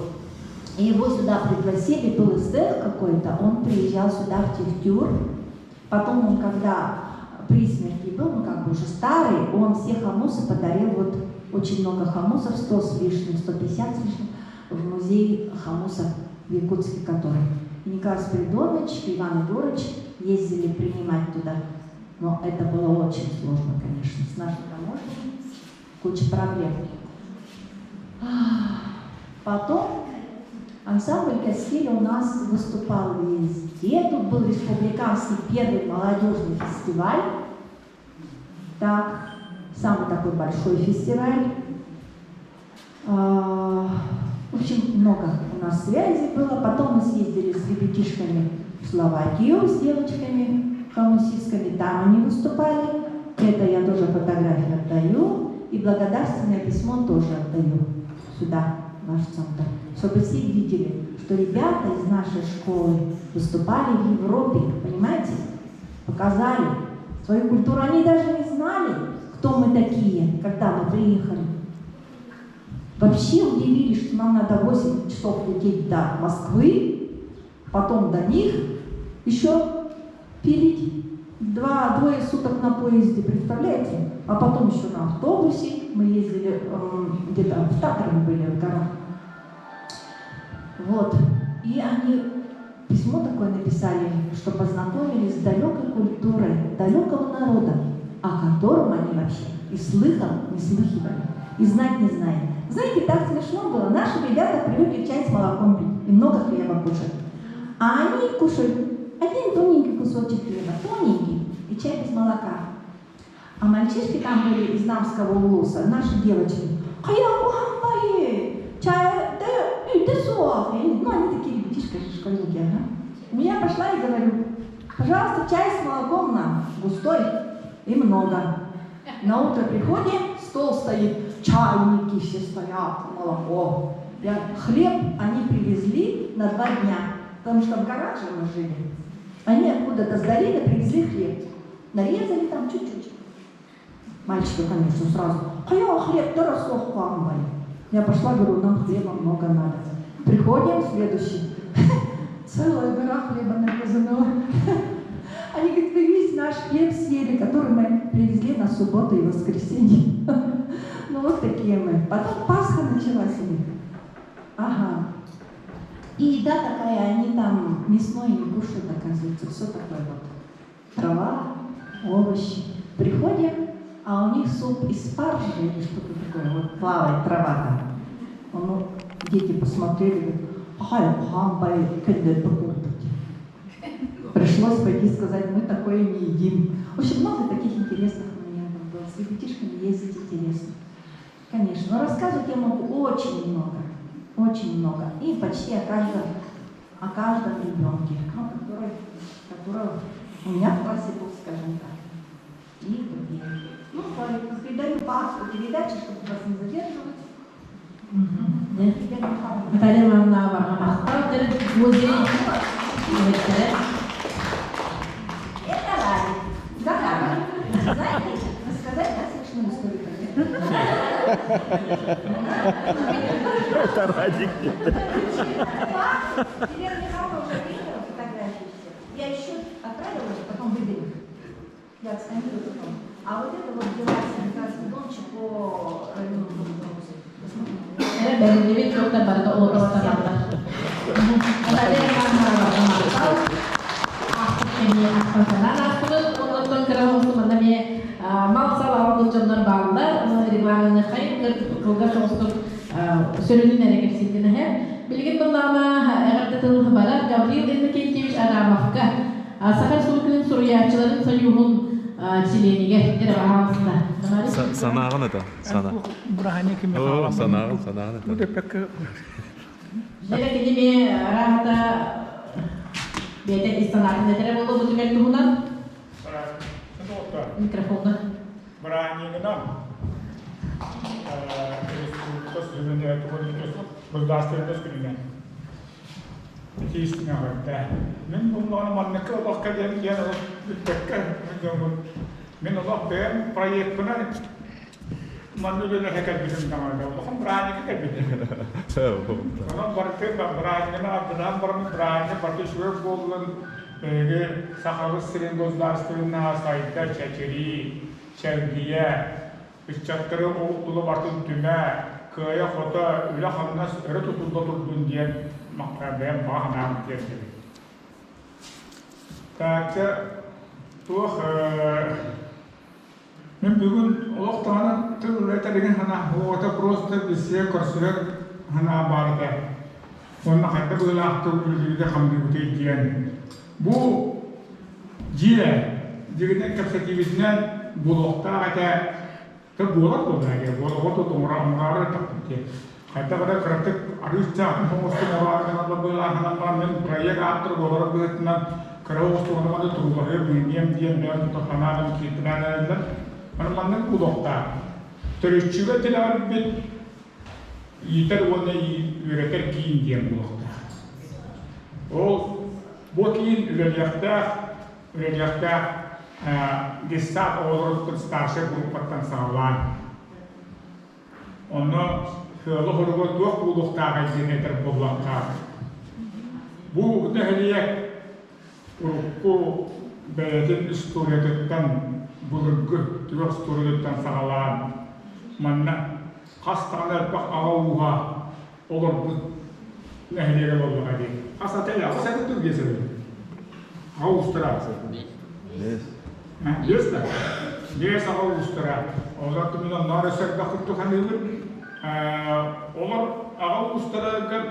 И его сюда пригласили, был эсэр какой-то, он приезжал сюда в Техтюр. Потом он, когда при смерти был, ну как бы уже старый, он все хамусы подарил, вот очень много хамусов, 100 с лишним, 150 с лишним, в музей хамуса в Якутске, который. И Николай Спиридонович, и Иван Егорович ездили принимать туда. Но это было очень сложно, конечно, с нашей таможней куча проблем. Потом ансамбль «Каскель» у нас выступал везде. Тут был республиканский первый молодежный фестиваль. Так, самый такой большой фестиваль. В общем, много у нас связей было. Потом мы съездили с ребятишками в Словакию, с девочками хамусистками. Там они выступали. Это я тоже фотографию отдаю. И благодарственное письмо тоже отдаю сюда, в наш центр, чтобы все видели, что ребята из нашей школы выступали в Европе, понимаете? Показали свою культуру. Они даже не знали, кто мы такие, когда мы приехали. Вообще удивились, что нам надо 8 часов лететь до Москвы, потом до них еще пилить двое суток на поезде, представляете? А потом еще на автобусе. Мы ездили где-то в Татрах были, в горах. Вот. И они письмо такое написали, что познакомились с далекой культурой далекого народа, о котором они вообще и слыхом не слыхивали, и знать не знали. Знаете, так смешно было. Наши ребята привыкли чай с молоком пить и много хлеба кушать. А они кушают один тоненький кусочек хлеба, тоненький, и чай без молока. А мальчишки там были из Намского улуса, наши девочки. Чай, да, ну, они такие ребятишки, школьники, ага. Я пошла и говорю, пожалуйста, чай с молоком нам, густой и много. На утро приходим, стол стоит, чайники все стоят, молоко. Хлеб они привезли на 2 дня, потому что в горах же мы жили. Они откуда-то с долины привезли хлеб. Нарезали там чуть-чуть. Мальчики, конечно, сразу. А я хлеб, да рассох. Я пошла, говорю, нам хлеба много надо. Приходим, следующий. Целая гора хлеба нарезанного. Они говорят, вы весь наш хлеб съели, который мы привезли на субботу и воскресенье. Ну вот такие мы. Потом Пасха началась у них. Ага. И еда такая, они там мясное не кушают, оказывается. Все такое вот. Трава, овощи. Приходим, а у них суп из спаржи или что-то такое, вот плавает трава там. Ну, дети посмотрели, говорят, Хаампай көннөрбүт курдук. Пришлось пойти сказать, мы такое не едим. В общем, много таких интересных моментов было. С ребятишками ездить интересно. Конечно, но рассказывать я могу очень много. Очень много. И почти о каждом ребенке, ну, который у меня в классе был, скажем так. И другие. Ну, передаю по автору передачи, чтобы вас не задерживать. Наталья Ивановна барҕа махтал музей үлэһиттэрэ. Это Радик. Захар. Знаете, рассказать, да, смешную историю? Это Радик. Елена Михайловна уже приняла фотографии все. Я еще отправила же, потом выберем. Я отсканирую потом. А вот это вот дела Ленинградский дом по району Дом Эрэ бэриллибит туохтар барыта олох истабаллар. Наталья Ивановна барҕа махтал. Ахтан ааспытын оннуттан кыра оҥосту манна эмиэ мал-сал аҕалбыт дьоннор бааллар. Регламены хайын кылгас соҕустук сөрүнүн эрэ кэпсиирдин эһэ. Билигин буоллаҕына эҕэрдэ тыл барар Гаврил Иннокентьевич Адамовка Саха Республикатын суруйааччыларын союһун чилиэнигэр дьэ баҕалыста. Санааҕын это, сана. О, санааҕын, санааҕын это. Дьэ кини эмиэ арааһата бэйэтэ ис санаатын этэрэ буолуо бу түмэл туһунан. Микрофонна. Бырааһынньыгынан республика государственность күнүнэн итиистин эҕэрдэ. Мин буллаҕына манныкка олох кэлиэм диэн олох бүппэккэ дьоммун мин олох бэйэм проекпынан манна үлэлэһэ кэлбитим даҕаны улахан бырааһынньыкка кэлбитим. Онон барыты бырааһынньыгынан ардынаан бараммыт бырааһынньык барыта үчүгэй буоллун эһиги Сахабыт сирин государственнаһа сайда чэчирии, чэлгийэ, ыччаттары ол тула бартын түмэ, кыайа-хото, үлэ-хамнас өрө тутулла турдун диэн бэйэм баҕа санаам тиэрдэбин. Так, туох мин бүгүн олох даҕаны тыл этэригин санаа оҕото просто билсиэ көрсүһэр санаа баар этэ. Уонна хайдах быһыылаахтык үлэлииргэ хамныыбытый диэн. Бу дьиэ дьигинэн кэпсэтиибитинэн буолуохтаах этэ. Тэ буолар буоллаҕа дии, буолар оҥороору эттэхпит дии. Хайдах эрэ кыратык арыычча атын оҥостон оҥороору гынан быһыылаахынан баран мин проект ааптара буоларым быһыытынан кыра оҥостугунан манна туруулаһыам үүнүөм диэн бэйэм тута санаабын кииртэлээн эрэллэр. Аны маннык буолуохтаах. Төрүччүгэ тилэҕирбит иитэр уонна үөрэтэр киин диэн буолуохтаах. Ол бу киин үлэлиэхтээх, үлэлиэхтээх детсад оҕолоруттан старшай группаттан саҕалаан Онно сыала-соруга туох буолуохтааҕый диэн этэр буоллахха, бу нэһилиэк урукку бэйэтин историятыттан, былыргы түгэх историятыттан саҕалаан, манна хас даҕаны элбэх аҕа ууһа олорбут нэһилиэгэ буоллаҕа дии. Хас ата аҕыс ата тур диэсэбин. Аҕа уустара. Биэс. Биэс да? Биэс аҕа уустара. Олор түмүн онноор өссө элбэх курдук саныыбын. Олор аҕа уустарыгар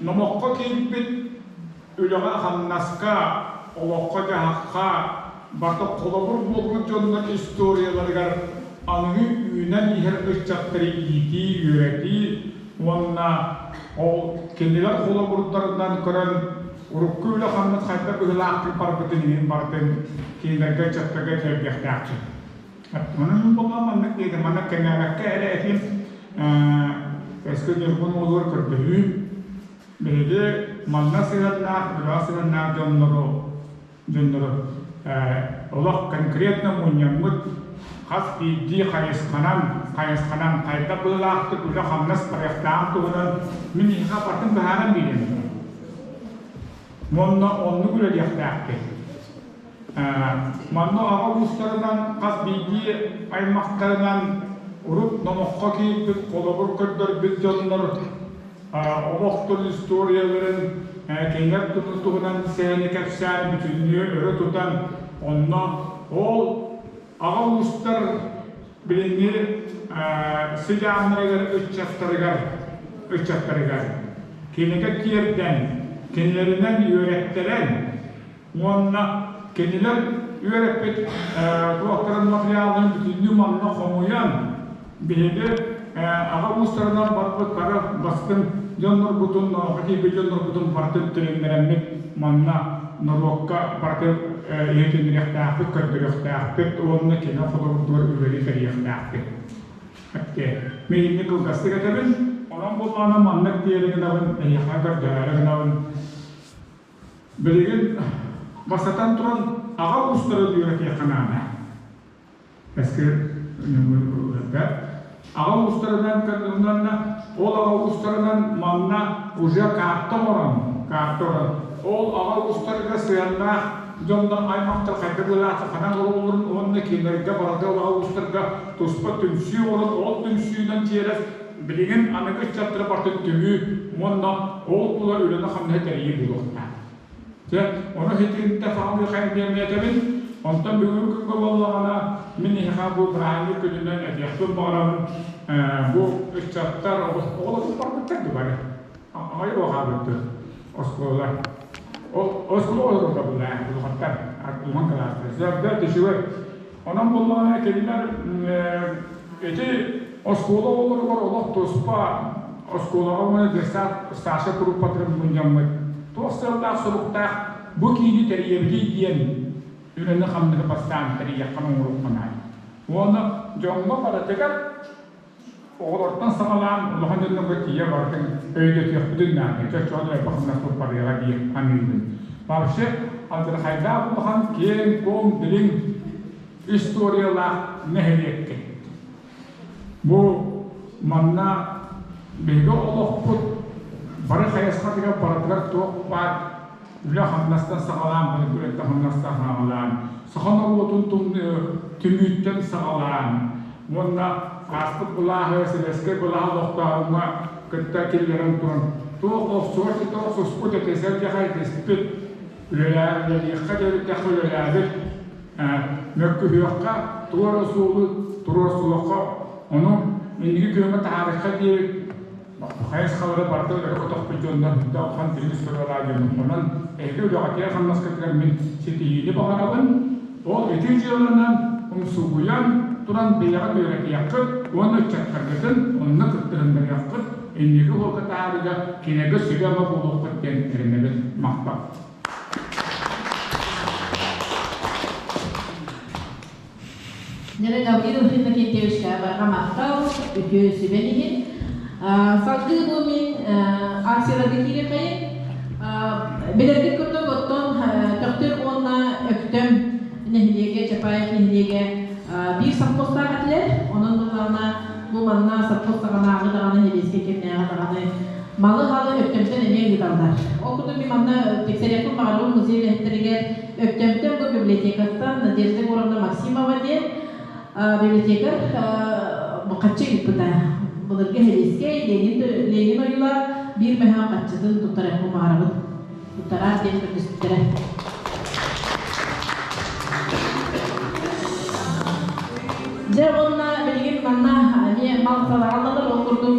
номоххо киирбит үлэҕэ-хамнаска, олоххо-дьаһахха барыта холобур буолбут дьоннор историяларыгар аныгы үүнэн иһэр ыччаттары иитии, үөрэтии уонна ол кинилэр холобурдарынан көрөн урукку үлэ-хамнас хайдах быһыылаахтык барбытын иһин барытын кинилэргэ ыччаттарга тиэрдиэхтээхпит. Онон буоллаҕа маннык диэтим, маннык кэҥээбэккэ эрэ этим, өскө Ньургун уолугар көрдөһүүм, Биһиги манна сыһыаннаах, үлэҕэ сыһыаннаах дьоннору, дьоннору олох конкретно мунньаммыт хас биирдии хайысханан, хайысханан хайдах быһыылаахтык үлэ-хамнас барыахтааҕын туһунан мин эһиэхэ барытын быһааран биэриэм. Уонна оннук үлэлиэхтээхпит. Манна аҕа уустарынан хас биирдии аймахтарынан урут номоххо киирбит холобур көрдөрбүт дьоннор олохтон историяларын кинилэр туһунан сэһэни кэпсээн бүтүннүү өрө тутан онно ол аҕа уустар билиҥҥи сыдьааннарыгар ыччаттарыгар ыччаттарыгар. кинигэ тиэрдэн, кинилэринэн үөрэттэрэн уонна кинилэр үөрэппит туохтарын материалын бүтүннүү манна хомуйан, биһиги аҕа уустарынан барбыт бары бастыҥ дьоннорбутун, норуокка киирбит дьоннорбутун барытын тилиннэрэммит манна норуокка барытын иһитиннэриэхтээхпит, көрдөрүөхтээхпит уонна кини холобурдугар үлэни тэрийиэхтээхпит. Мин инник кылгастык этэбин, онон буоллаҕына маннык диэри гынабын, эйиэхэ көрдөһөөрү гынабын. Билигин бастатан туран аҕа уустары үөрэтиэххэ наада. Эски аҕа уустарынан көрдүҥнэннэ, ол аҕа уустарынан манна уже карта оҥорон, карта оҥорон, ол аҕа уустарга сыһыаннаах дьоннор аймахтар хайдах быһыылаах ханан олороллорун уонна кинилэргэ барыта ол аҕа уустарга туспа түмсүү оҥорон, ол түмсүүнэн чиэрэс билигин аныгы ыччаттары барытын түмүү уонна ол тула үлэни-хамнаһы тэрийии буолуохтаах. Дьэ, ону итинтэ саҕалыы хайдыам этэбин. Онтон бүгүҥҥү күҥҥэ буоллаҕына, мин эһиэхэ бу бырааһынньык күнүнэн этиэхпин баҕарабын. Бу ыччаттар оҕолорбут барбыттар дуу бары? Аҕай уохаабыттар оскуола. Оскуола олороллор булаа, улахаттар, улахан кылаастар. Сөрдө түшүгэр. Онон буоллаҕына кинилэр ити оскуола оҕолоругар олох туспа оскуолаҕа уонна детсад старшай группатыгар мунньаммыт туох сыаллаах-соруктаах бу киини тэрийэбитий диэн үлэни-хамнаһы бастаан тэрийиэххэ оҥоруохха наада. Уонна дьоҥҥо барытыгар Оҕолортон саҕалаан улахан дьоннорго тиийэ барытын өйдөтүөхпүтүн наада. Чоччоҕо элбэх хамнас барыаҕа дии саныыбын. Вообще алдьархайдаах улахан киэҥ-куоҥ дириҥ историялаах нэһилиэккэ. Бу манна биһиги олохпут бары хайысхатыгар барытыгар туох баар үлэ хамнастан саҕалаан, былыргы үлэттэн хамнастан саҕалаан, саха норуотун түмүүттэн саҕалаан уонна ааспыт былааһы, сэбиэскэй былааһы олохтооһуҥҥа кытта киллэрэн туран туох охсуһар ситэ охсуспут, этисэр диэхэ этиспит, үлэлиэххэ диэбиттэххэ үлэлээбит, мөккүһүөххэ, туора суолу туруорсуохха, ону инники күөҥҥэ таһаарыахха диэбит хайысхалары барыта өрө көтөхпүт дьоннор да улахан дириҥ историялаах дьоннор. Онон эһиги үлэҕитигэр-хамнаскытыгар мин ситиһиини баҕарабын. Ол ити дьыаланан умсугуйан туран бэйэҕит үөрэтиэххит уонна ыччаттаргытын онно кыттыһыннарыаххыт, инники уолга таһаарыыга кинигэ сүбэ-ама буолуоххут диэн эрэнэбин. Махтал. Нера Гаврилов Иннокентьевичка барҕа махтал, үтүө сүбэн иһин. Салгыы бу мин акцияларга киириэхэйин. Билэргит курдук, оттон Төхтүр уонна Өктөм нэһилиэгэ, Чапаев нэһилиэгэ биир совхозтаах этилэр. Онон буоллаҕына, бу манна совхоз саҕанааҕы даҕаны, нэбиэскэй кэмнээҕи даҕаны малы-халы Өктөмтөн эмиэ ыыталлар. Ол курдук мин манна тиксэриэхпин баҕарабын музей үлэһиттэригэр Өктөмтөн бу библиотекаттан Надежда Егоровна Максимова диэн библиотекарь хаччы ыыппыта. Былыргы Хелискэй, Ленин, Ленин ойуулаах биир мөһөөх хаччытын туттарыахпын баҕарабын. Туттараар диэн көрдөспүттэрэ. Дьэ уонна билигин манна эмиэ мал салаалалар ол курдук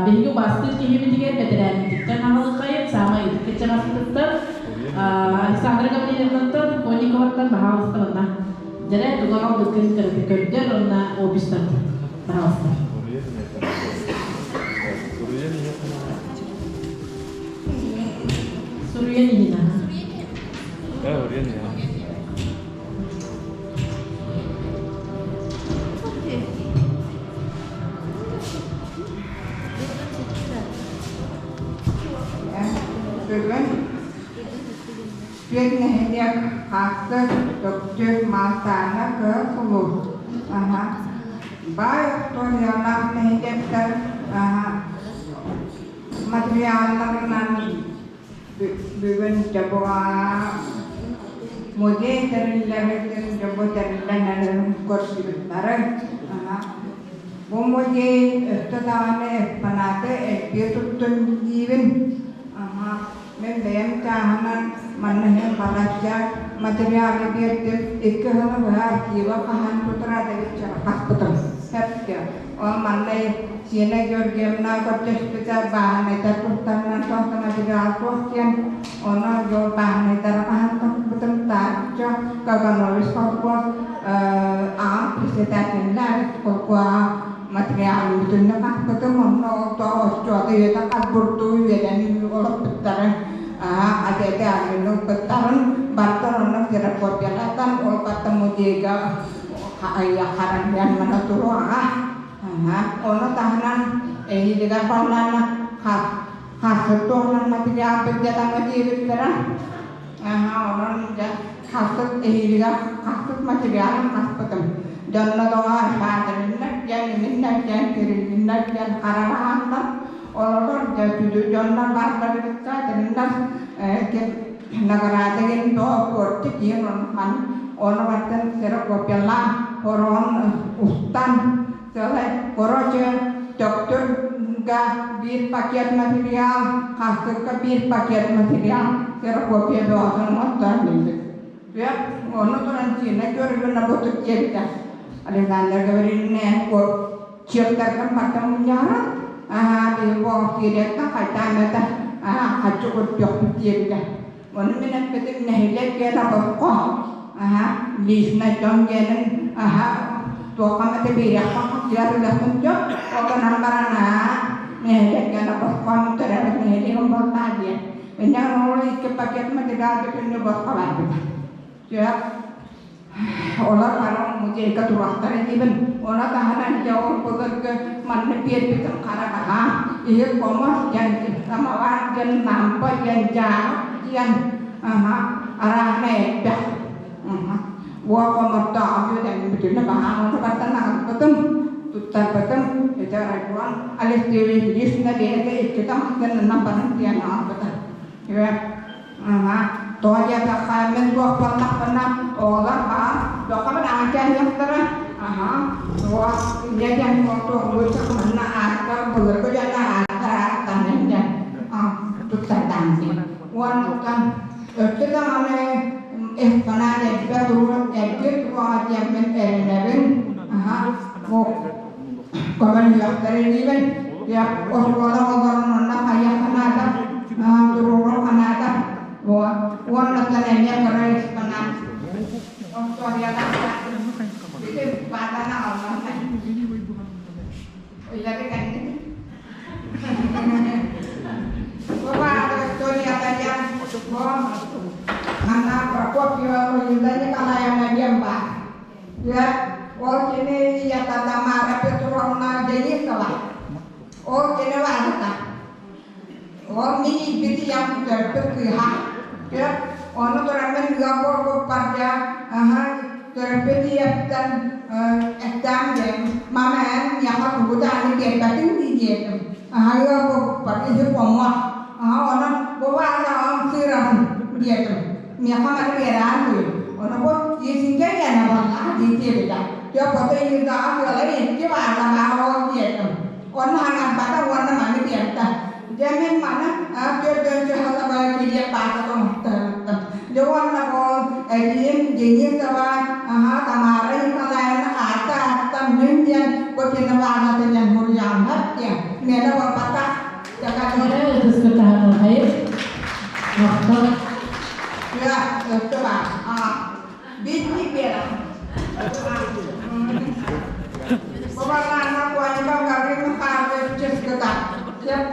биһиги убаастыыр киһибитигэр бэтэрээммититтэн аҕалыххайын саамай ытык кырдьаҕаспытыттан Александра Гаврильевнаттан Конниковаттан баһаалыста манна дьэрэ тугу аҕалбыккын көрдөр уонна офистан баһаалыста. Суруйан иһин Суруйан иһин. Бүгүн түөрт нэһилиэк Хаахтыр, Төхтүр, Маалтаана, Кыһыл Сулус, баай остуоруйалаах нэһилиэктэр материалларынан Бүгүн дьобуҕа музей тэриллэрин дьобу тэриллэн эрэрин көрсүбүттэрэ. Бу музей өссө даҕаны экспонаты элбии туттун диибин. Мин бэйэм чааһынан манна иһин балачча материалы биэрдим. Икки сылы быһа архива хаһан тутураадабыччара хаспытым. Сөптө. Ол манна Сина Георгиевна көрдөспүтэ бааһынайдар тустарынан туох да материал суох диэн, ону дьол бааһынайдары хаһан туппутум таачча Каганович колхоз аҕам председателлэр колхоа материалын бүтүннүү хаспытым, онно ол тоҕо отчуота үйэтэ хас бурдугу үөдэн олорбуттарын атыаты арыыны ылбыттарын бартан онно ксерокопиялатан ол барта музейга хараньян мана туруоҕа. Ону таһынан эһиилигэр баллаана хассыт туһунан материал билдьатаҥҥа диэбиттэрэ. Онон дьэ хассыт эһиилигэр хассыт материалын хаспытым. Дьонно доҕоор Фатериннар диэн, Иминнэр диэн, Кириллиннэр диэн харалаһаннар олорор дьэ сүдү дьоннор бааллар эбит Фатериннар награда диэн тоҕо киин ону баттан ксерокопиялаан хороон устан сыалай короче төхтүрга биир пакет материал хастыкка биир пакет материал ксерокопия бөҕөтүн оҥотторон билбит ону туран Тина Георгиевна бутук диэбитэ Александра Гавриловна чектаргын барда мунньаҕара аһаа биһи буолтириэттэн хайдаан этэ аһаа хаччы көрдүөхпүт диэбитэ ону мин эппитим нэһилиэк диэнэ босхо аһаа лично дьон диэнин аһаа туохха эмэтэ биэриэххэ хаччыгар ылыахпын сөп ол гынан баран аһаа нэһилиэк диэнэ босхо төрөөбүт нэһилиэгим буоллаа диэн инньэ ол икки пакет материал бүтүннүү босхо барбыта сөп Олор баран музейга туруохтара диибин. Ону таһынан дьэ ол былыргы манна биэрбитим хара баһаам. Иһит хомус диэн, самовар диэн, лампа диэн, дьааһык диэн аһа арааһынай элбэх. Уол хомурдааҕы үөдэн бүтүнэ баһаам. Ону бартан аҕалбытым, туттарбытым. Ити Райбон Алексеевич лично бэйэтэ иккитэ массыынанан баран тиийэн аҕалбыта. Тоҕо диэтэххэ, мин туох буоллахпына, оҕолор баар, дохобун аан кээһиэхтэрэ. Инньэ диэн туохтуур манна ааттар былыргы дьоно ааттар ааттанан диэн туттардаан диэн. Уоннуттан өттө даҕаны экспонат элбэ туруор элбиэ туруоҕа диэммин эрэнэбин. Бу көмөлөһүөхтэрэ диибин. Оскуола оҕолорун онно хайыахха наада туруору ханаата уоннаттан эмиэ кыра экспонат остуоруйалаах ити баатаны аҕалланна ыйары кэннин бу баата историята диэн бу манна Прокопьева Луиза Николаевна диэн баар ол кини ийэтэ Тамара Петровна Денисова ол кини баата Ол мин ииппит ийэм төрөппүт кыыһа. Дьэ, ону тураммын ыал буолбуппар дьэ, аһа, төрөппүт ийэттэн эттээн диэн, мама эн миэхэ тугу даҕаны биэрбэтиҥ дии диэтим. Аһа, ыал буолбуппар иһи хоммот. Аһа, онон бу баара ымсыырабын диэтим. Миэхэ маны биэрэҕин дуу? Ону бу иисингэ диэнэ буоллаҕа дии диэбитэ. Дьэ, хоту иирдэҕэ сыала икки баара баар ол диэтим. Онно аҥарбата уонна маны биэрдэ. Дьэ мин маны төрдөн дьаһалаба кириэп баата тоҥуттарыттым. Дьэ уонна ол эдьиийим Денисова, аха, Тамара Николаевна аата ааттан мин диэн бу кини баалата диэн суруйааннар диэн. Миэнэ буолбатах. Эрэ ытыска таһааралхайып. Махтал. Иә, өттө баар. Битник биэрэ. Бабалаана Куаньба Гаврил Михайлович чыскыта. Сөп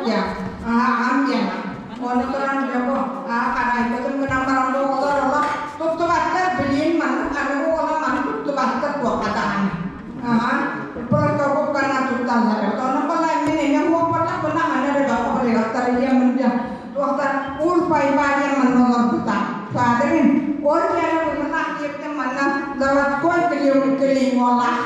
аҕам диэн. Ону туран дьэ бу харайбытым гынан баран бу оҕолор олох туттубаттар билиин маннык аныгы оҕолор маны туттубаттар туохха даҕаны. Аха. Протоколкана тутталлар. Ону балай мин эмиэ хуоппатахпына аны эрэ баккабырыгаттар диэммин дьэ туохтар ур пайба диэн манна олорбута. Фадрин ол дьиэни быһылаах диэбитим манна заводской клеймолаах.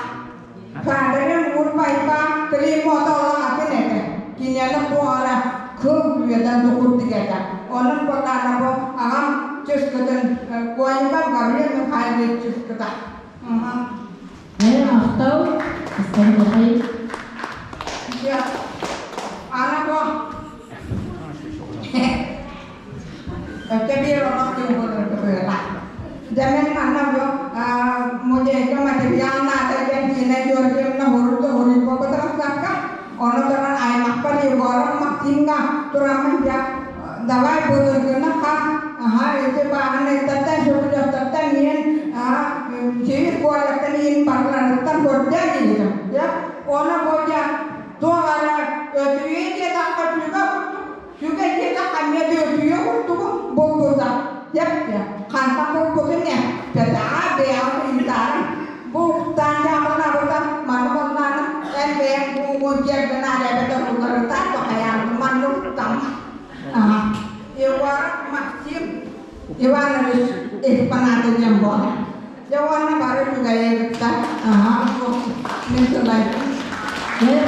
Фадрин ур пайба клеймота олох атын этэ. Киниэхэ туох эрэ кыл үйэтэн тукурдук этэ. Онон буоллаҕына бу аҕам чыскытын Куоньков Гаврил Михайлович чыскыта. Ээ, махтал. Ыстан Ана бу Өттө биир олох күн былыргы быһыылаах. Максимҥа тураммын дьэ давай былыргыны хас аха ити бааһынайдартан сөбүлэхтэртэн иһин сибир куораттан иһин барыларыттан көрдөөн иһитим дьэ ону бу дьэ туох эрэ өтүйэ диэтэххэ сүгэ курдук сүгэ диэтэххэ эмиэ да өтүйэ курдугу булбута дьэ хантан булбутун эппэтэҕэ бэйэҕит ыйытаарыҥ бу уктаан дьаабылаабыта маны буоллаана эн бэйэҥ бу дьиэргин эбэтэр уларытаат хайаан манна уктамма Егоров Максим Иванович экспоната диэн буолар. Дьэ уонна бары үчүгэйи кытта мин сылайдым.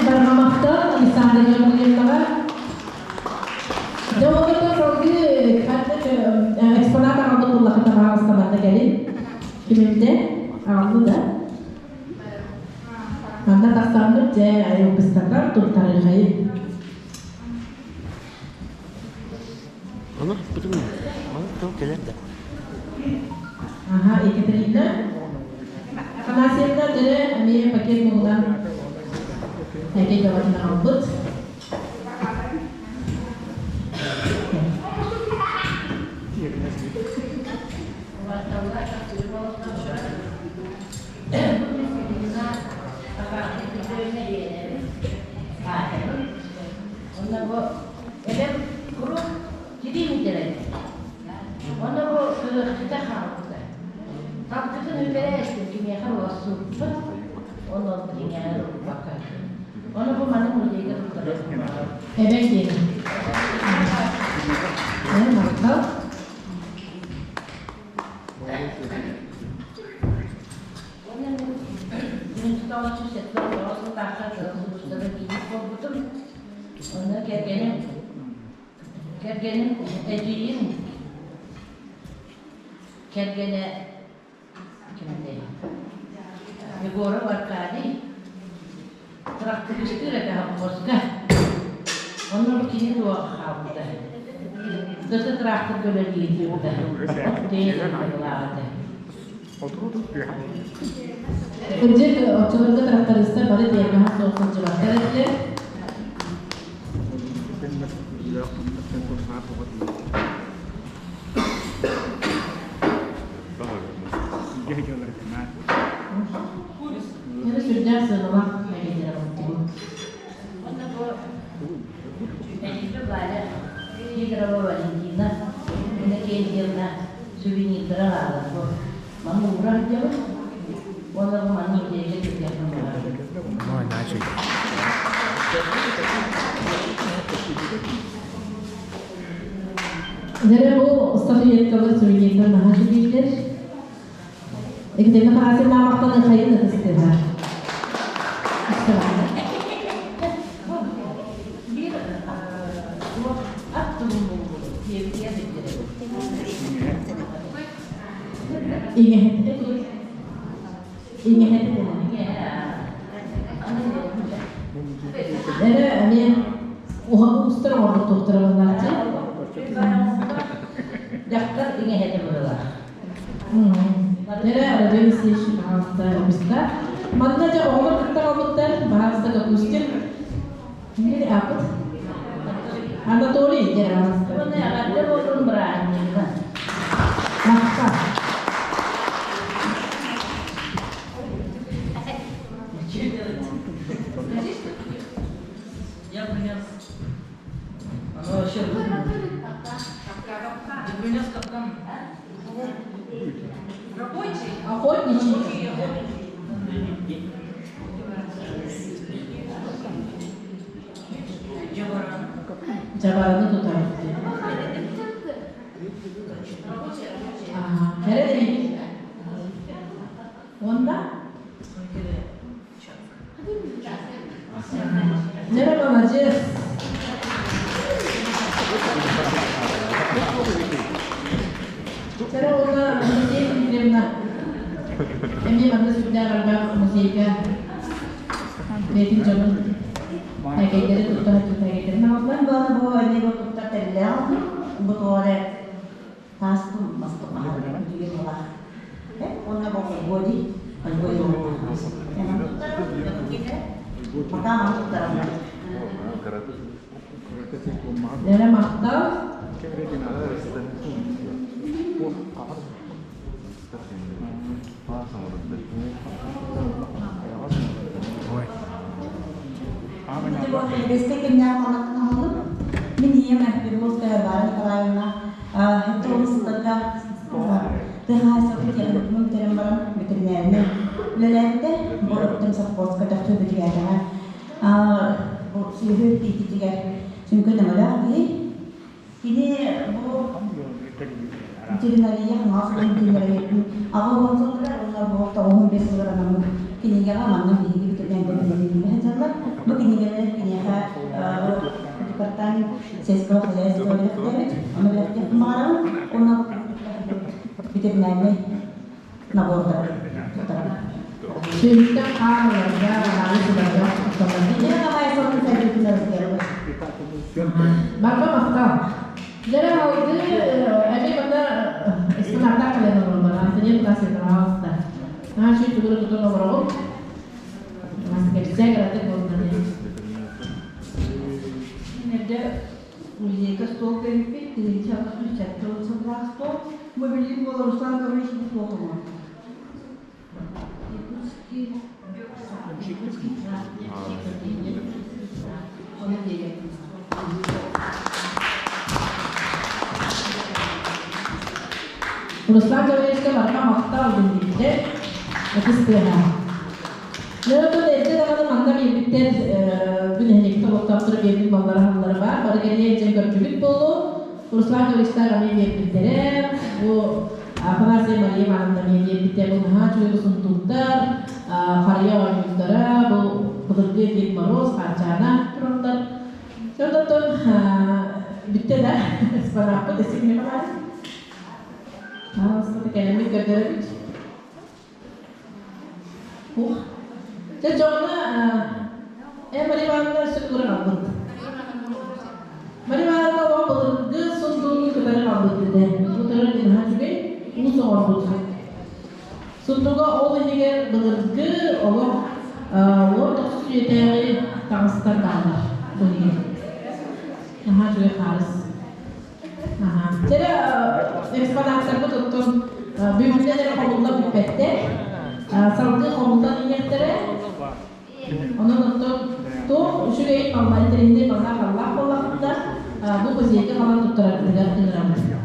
Барҕамахтан Александра Гаврильевнаҕа Дьэ онно салгыы ханнык экспонат аҕалбыт буоллаххына баҕаласта манна кэлин түмүктэ аҕаллы да манна тахсаммыт дьэ айылбыстатар туттарыахайын Ону бутун маны тыл кэлэр да. Ага, Екатерина Афанасьевна дьэрэ эмиэ пакет муҥунан эки бөҕөтүн аҕалбыт. Онно бу эбэм куруук тириим итэрэн. Онно бу кыахчыта хаалбыта. Талкытын үтэрэ кимиэхэ уоссуппут, онно дьиҥэҕэр ылбакка. Ону бу маны музейга туттарар. Эбэҥ диэн. Махтал. Уонна мин тутааччы сетвер тоҕус сыллаахха кыһыл сулустары киирбит буолбутум. Онно кэргэним кэргэним эдьиийим кэргэнэ кимтэй Егоров Аркадий трактористыыр этэ холкуоска. Онно бу кини туох хаалбыта. Дысы трактор көлөлүү От быһылаах этэ. Кырдьык, оччолорго трактористар бары тиэрмэһэ суох сылдьыбаттар этилэр. Кини сүрдээх сыаналаах мэгэннэрэ оҥорбут. Уонна бу Эдьиийбит Валя Сидорова Валентина Иннокентьевна сувенирдара бааллар. Бу маны уура сылдьабыт уонна бу маны музейга киллэрэн баҕарабын. Дьэ бу статуэткалар сувенирдар наһаа үчүгэйдэр. Екатерина Афанасьевна махтаны хайын ытыстыга. Биир ат тылын булбут диэбитигэр билдирэбит. Иҥэһэтэ Иҥэһэтэ Эрэ эмиэ уһа устар оҥорбут туохтара буоллааччы. Дьахтар иҥэһэтэ быһылаах. Эрэ Родион Алексеевич пожалуйста, выпуска. Манна дьэ оҕолор кытта қалбыттар, пожалуйста, Капустин. Кимҥэ ааппыт? Анатолий, дьэ, пожалуйста. Уонна эҕэрдэ буоллун бырааһынньыгынан. Махтал. Я принес. Оно вообще Ты принес капкан. Рабочий? Охотничий. Дьабараны тутар. Кэрэ дии. Онда? Дьэ, молодец. Чара уонна Анастасия Дмитриевна эмиэ манна сүрдээх элбэх музейга бэйэтин дьонун тээкэйдэри тутта сылдьар тээкэйдэрин аҕалла. Бу бу эмиэ бу туттар тэриллээх бу туора таастым мастым үтүгэн буолар. Уонна бу годи годи Пока ман туттарам. Лера махтал. Бэскэ кэмнээх манаттан аһыллым. Мин ийэм Пермовская Варвара Николаевна хэттэ сылларга тыа хаһаайыстыбатын техникумун бүтэрэн баран ветеринарынан үлэлээбитэ. Бу өттүн совхозка чахчы биригээдэҕэ бу сүөһү иитиитигэр сүҥкэн өҥөлөөх киһи. Кини бу ветеринария хаҥас ветеринария аҕа уон сылыгар уонна бу 95 сылыгар анаммыт кинигэҕэ манна биһиги ветеринария сылдьаллар. Бу кинигэлэр киниэхэ департамент сельского хозяйства бэлэхтээбит. Ону бэлэхтиэхпин баҕарабын. Уонна ветеринарнай набордары туттарабын. Сүөһүттэн хаалларга, анаалы сыларга Итини хаһаайыстыбатын сайдыытын өрүстэрбит. Барба махтал. Дьэрэ алгы эми манна экспонаттаах кэлэн олороллор. Антония Путасия пожалуйста. Наша тугура тутан олороҕун. Кэпсээ кыратык буоллар. Кинилэргэ музейга стол кэлиппит, 1870 сыллаах стол. Мобилин буолар Руслан Гаврилович суох оҥорбут. Якутский Якутский Ону диэри. Руслан Гавриловичка барҕа махтал диэбиттэр. Ытыс тыаһа. Нөрөтөн эрдэ даҕаны манна биэрбиттэр бу нэһилиэккэ олохтоохторо биэрбит маллара-халлара баар. Бары кэлиэн дьэн көрдүбүт буолуо. Руслан Гавриловичтаах эмиэ биэрбиттэрэ. Бу Афанасий Мария Ивановна эмиэ биэрбиттэр. Бу наһаа үчүгэй сундууктар, харыйа оонньуурдара, бу былыргы Дед Мороз, Хаарчаана тураллар. Онтон бүттэ да, экспонаппыт өссө кими баҕарар? Аҕыспыты кэлэммит көрдөрөбүт. Ух. Дьэ дьоҥҥо э Мария Ивановна өссө тугу албыт. Мария Ивановна ол былыргы сундуугу кытары албыт этэ. Утары наһаа үчүгэй уус оҥорбут. Сундуга ол иһигэр былыргы олох 19 үйэтээҕи таҥастар бааллар бу иһигэр. Наһаа үчүгэй хаарыс. Чэрэ экспонаттарбыт оттон бүгүннэн эрэ хомулла бүппэттэр. Салгыы хомуллан иһиэхтэрэ. Онон оттон туох үчүгэй маллар интэриэһинэй маллаах аллаах буоллахпытына, бу музейга халан туттарарбытыгар ыҥырабыт.